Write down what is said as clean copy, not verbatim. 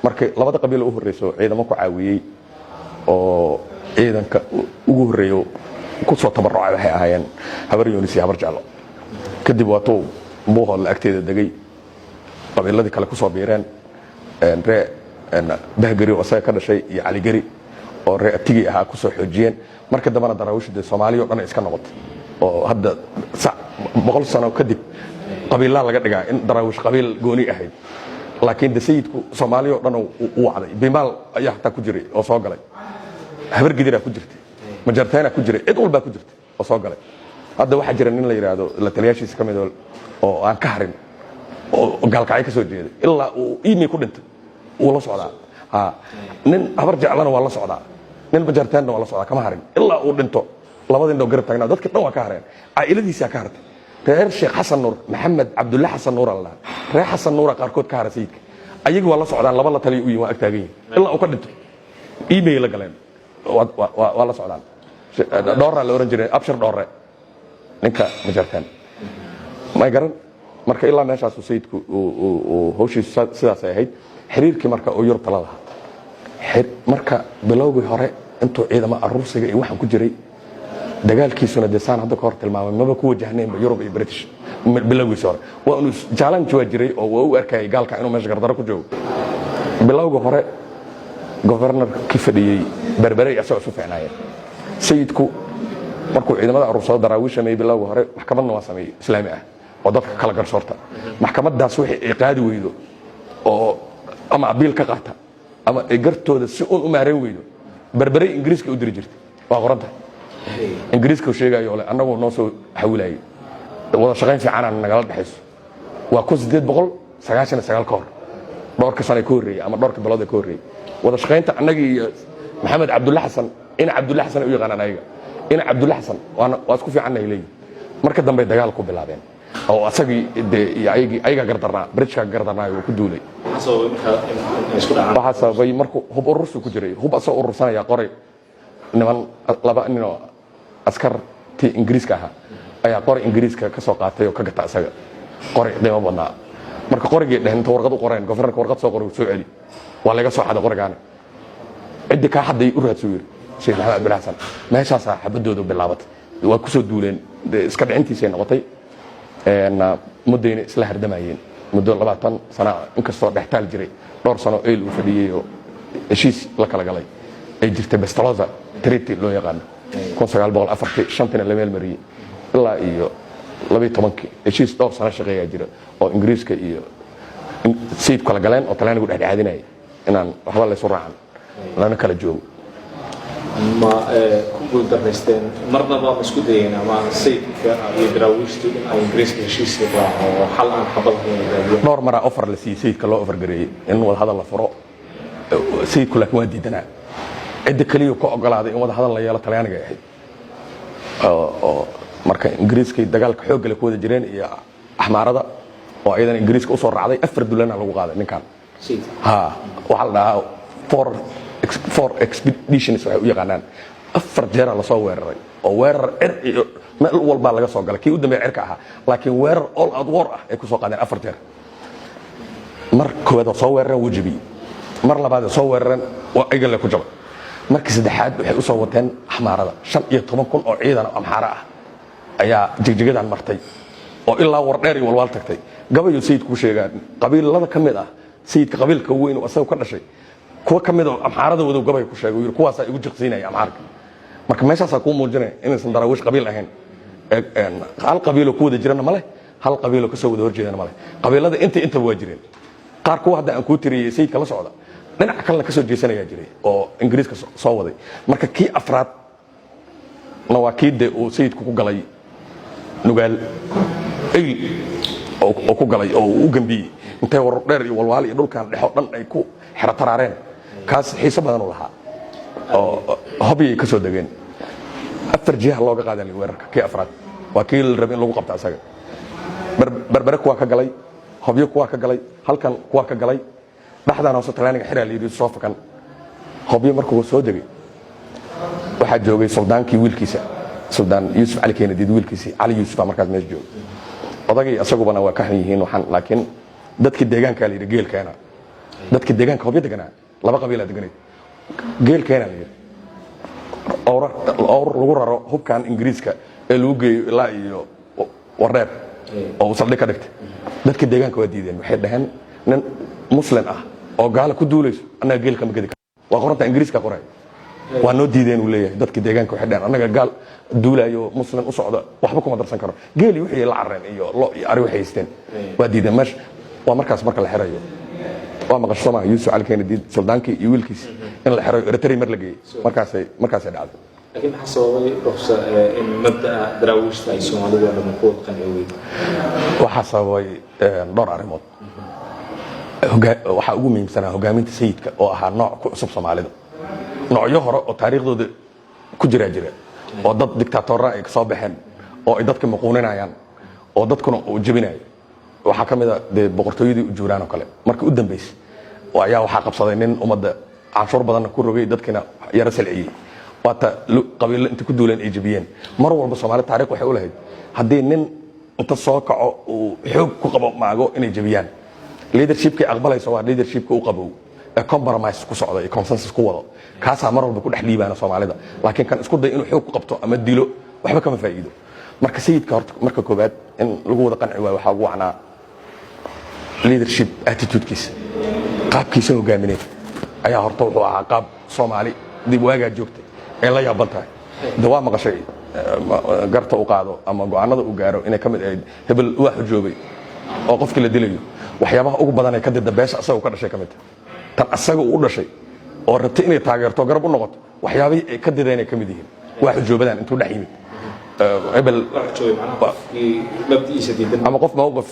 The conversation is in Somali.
Marka labada qabiil u horreyso ciidamo ku caawiyey oo ciidanka ugu horreeyo ku soo tabarucay waxay ahaayeen Habar Yoonis iyo Habar Jeclo. Kadib waatuu Buuhoodle agteeda degay, qabiiladii kale kusoo biireen, ree Bahgeri oo isaga ka dhashay iyo Caligeri oo ree abtigii ahaa kusoo xoojiyeen. Marka dambena Daraawiishu dee Soomaaliya o dhan iska noqotay, oo hadda 100 sano kadib qabiilaa laga dhigaa in Daraawiish qabiil gooni ahayd. Laakiin de sayidku Soomaaliya o dhan u wacday. Bimaal ayaa hataa ku jiray oo soo galay, Habar Gidiraa ku jirtay, Majartayna ku jiray, cid walbaa ku jirtay oo soo galay. Hadda waxaa jira nin la yidhaahdo la taliyaashiisa ka mid oo aan ka harin oo Gaalkacyo ka soo jeeday, ilaa uu imi ku dhintay wuu la socdaa. Nin Habar Jeclana waa la socdaa, nin Majarteenna waa la socdaa, kama harin ilaa uu dhinto. Labada indhoo garab taagnaa, dadka dhan waa ka hareen, caa'iladiisaa ka hartay. Reer Sheekh Xasan Nuur, Maxamed Cabdulle Xasan Nuur la dhahaa, reer Xasan Nuura qaarkood ka hara sayidka, ayagii waa la socdaan. Laba la taliya u yihin, waa ag taagan yihin ilaa uu ka dhinto. Email la galeen, waa la socdaan. Dhoorraa la oran jiray, Abshir Dhoorre, ninka Majarteen may garan. Marka ilaa meeshaasu sayidku hawshiisu sidaasay ahayd. Xiriirkii marka uu Yurubta la lahaa, marka bilowgii hore intuu ciidamo aruursiga iyo waxaan ku jiray, dagaalkiisuna dee saan hadda ka hor tilmaamay maba ku wajahneenba Yurub iyo British. Bilowgiisi hore waa inuu challenge waa jiray oo waa u arkayay gaalka inuu meesha gardaro ku joogo. Bilowga hore governorkii fadhiyey Berberey asagoo isu fiicnaayeen. Sayidku markuu ciidamada aruursado, Daraawiish sameeyey, bilowga hore maxkamadna waa sameeyey Islaami ah oo dadka kala garsoorta. Maxkamadaas wixii ay qaadi weydo oo ama abiil ka qaata ama ay gartooda si uun u maarayn weydo, Berberey Ingiriiska u diri jirtay. Waa qoranta Ingiriiska sheegayo le annagoo noo soo xawilayay, wada shaqayn fiicanaan nagala dhexayso. Waa 1899 ka hor, dhowrka sana ka horreeyey ama dhowrka bilood ee ka horreeyey. Wada shaqaynta annagii iyo Maxamed Cabdulle Xasan, ina Cabdulle Xasan ay u yaqaanaan ayaga, ina Cabdulle Xasan, waana waa isku fiicannahay leeyihin. Marka dambe dagaal ku bilaabeen oo asagii dee iyo ayagii ayagaa gardarnaa, Britishkaa gardarnaayo waa ku duulay. Waxaa sababay markuu hub urursi ku jiray, hub asagoo urursanaya, qoray niman, laba nin oo askartii Ingiriiska ahaa ayaa qoray Ingiriiska ka soo qaatay oo ka gata isaga qoray qiimo badnaa. Marka qorigii dhehen inta warqad u qoreen governorka, warqad soo qoray, soo celi, waa laga soo xaday qorigaana, ciddii kaa xadday u raadsuu yiri Sheekh Maxamed Cabdilla Xasan. Meeshaasaa xabadoodu bilaabatay, waa kusoo duuleen, dee iska dhicintiisay noqotay. Muddayna isla hardamayeen, muddo 20 sana, inkastoo dhextaal jiray dhowr sano Eyl uu fadhiyey oo heshiis la kala galay ay jirtay, Bestaloza Treaty loo yaqaano, 1945-tiina la meel mariyey, ilaa iyo 12-kii heshiis dhowr sano shaqeeyaa jira oo Ingiriiska iyo sayid kala galeen oo Talyaanigu dhexdhexaadinayay inaan waxba laysu raacan lana kala joogo. Ma ku guuldaraysteen marnaba? Ma isku dayeen ama sayidka iyo Daraawiishtu in ay Ingiriiska heshiis oo xal aan xabad ahayn raadiyaan? Dhowr maraa offer la siiyey sayidka, loo offer gareeyey in wada hadal la furo sayidku, laakiin waa diidanaa. Cidda keliya ka ogolaaday in wada hadal la yeelo Talyaaniga ahayd, oo marka Ingiriiskay dagaalka xoogga le ku wada jireen iyo Axmaarada oo ayadana Ingiriiska usoo raacday. Afar dulana lagu qaaday ninkan. Ha, waxaa la dhahaa four expeditions waxay u yaqaanaan. Afar jeera lasoo weeraray oo weerar cir iyo meel walbaa laga soo galay. Kii u dambeeya cirka ahaa, laakiin weerar all out war ah ay ku soo qaadeen afar jeer. Mar koowaad waa soo weerareen, wuu jebiyey. Mar labaad ay soo weerareen, waa ayagale ku jabay. Markii saddexaad waxay u soo wateen Axmaarada, 15,000 oo ciidan oo Amxaara ah ayaa Jigjigadan martay oo ilaa Wardheer iyo Walwaal tagtay. Gabayu sayidku sheegaa qabiilada ka mid ah sayidka, qabiilka weyn oo asaga ka dhashay kuwa ka mid oo Amxaarada wadow gabay ku sheegay, yiri kuwaasaa igu jiqsiinaya Amxaarka. Marka meeshaasaa kuu muujinaya inaysan Daraawiish qabiil ahayn. Hal qabiiloo ku wada jirana male, hal qabiiloo kasoo wada horjeedana male. Qabiilada inta intaba waa jireen. Qaar kuwa hadda aan kuu tiriyey sayidka la socda, dhinaca kalena kasoo jeesanayaa jiray oo Ingiriiska soo waday. Marka kii afraad na waa kii de uu sayidku ku galay Nugaal, Eyl oo ku galay oo uu u gambiyey intay Wardheer iyo Walwaal iyo dhulkan dhexo dhan ay ku xero taraareen. Kaas xiiso badan u lahaa oo Hobyay ka soo degeen, afar jiha looga qaadan weerarka. Kii afraad waa kii la rabay in lagu qabta asaga. Berbere kuwaa ka galay, Hobyo kuwaa ka galay, halkan kuwaa ka galay, dhexdan hoose Talyaaniga xiraa la yidhi soo fakan. Hobyo markuu soo degay waxaa joogay suldaankii wiilkiisa, Suldaan Yuusuf Cali Keenadiid wiilkiisii Cali Yuusuf baa markaas meesha joogay. Odagii isagubana waa ka xun yihiin waxaan, laakiin dadkii deegaankaa la yidhi geelkeena. Dadka deegaanka Hobyo deganaa laba qabiilaa deganayd. Geel keena la yidhi, owr lagu raro hubkan Ingiriiska ee lagu geeyo ilaa iyo Wareer oo uu saldhig ka dhigtay. Dadka deegaanka waa diideen. Waxay dhaheen, nin Muslim ah oo gaala ku duulayso annaga geel kama gedi karo. Waa qoranta Ingiriiska qoray. Waa noo diideen, uu leeyahay. Dadka deegaanka waxay dhaheen, annaga gaal duulayo, Muslim u socda, waxba kuma darsan karo. Geeli wixii la carreen iyo lo iyo ari waxay haysteen waa diideen. Meesha waa markaas marka la xirayo. Waa maqasho soomaa, Yuusuf Cali Keenadiid, suldaankii iyo wiilkiis in la xirayo, Eritrea mar la geeyey, markaasay dhacday. Laakiin maxaa sababay, professor, in mabda'a Daraawiishta ay Soomaalidu oo dhan ku wada qanci weydo? Waxaa sababay dhowr arrimood. Waxaa ugu muhiimsanaa hogaaminta sayidka oo ahaa nooc ku cusub Soomaalida. Noocyo hore oo taariikhdooda ku jiraa jira oo dad dictatorra ay kasoo baxeen oo ay dadka muquuninayaan oo dadkuna uu jebinayo. Waxaa ka mid a dee boqortooyadii Ujuuraan oo kale. Markii u dambeysay ayaa waxaa qabsaday nin ummadda canshuur badanna ku rogay, dadkina yara salciyey. Waata qabiilo inta ku duuleen ay jebiyeen. Mar walba Soomaali taariikh waxay u lahayd haddii nin inta soo kaco uu xoog ku qabo maago inay jebiyaan. Leadershipkay aqbalayso waa leadershipka u qabow ee compromise ku socda iyo consensus ku wado. Kaasaa mar walba ku dhex liibaana Soomaalida. Laakiin kan isku day inuu xoog ku qabto ama dilo, waxba kama faa'iido. Marka sayidka horta marka koowaad in lagu wada qanci waayo waxaa ugu wacnaa leadership attitudekiisa, qaabkiisa hogaamineed ayaa horta wuxuu ahaa qaab Soomaali dib waagaa joogtay ay la yaaban tahay. De waa maqashay, garta u qaado ama go'aanada uu gaaro inay ka mid ahayd hebel waa xujoobay oo qofkii la dilayo. Waxyaabaha ugu badan ee ka dida beesha asaga ka dhashay ka mid tahay. Tan asaga uu u dhashay oo rabtay inay taageerto, garab u noqoto, waxyaabihii ay ka dideen ay ka mid yihiin waa xujoobadan intuu dhex yimid hebel. Waa xujoobay macnaha qofkii mabdi'iisa diidan. Ama qof mawqif.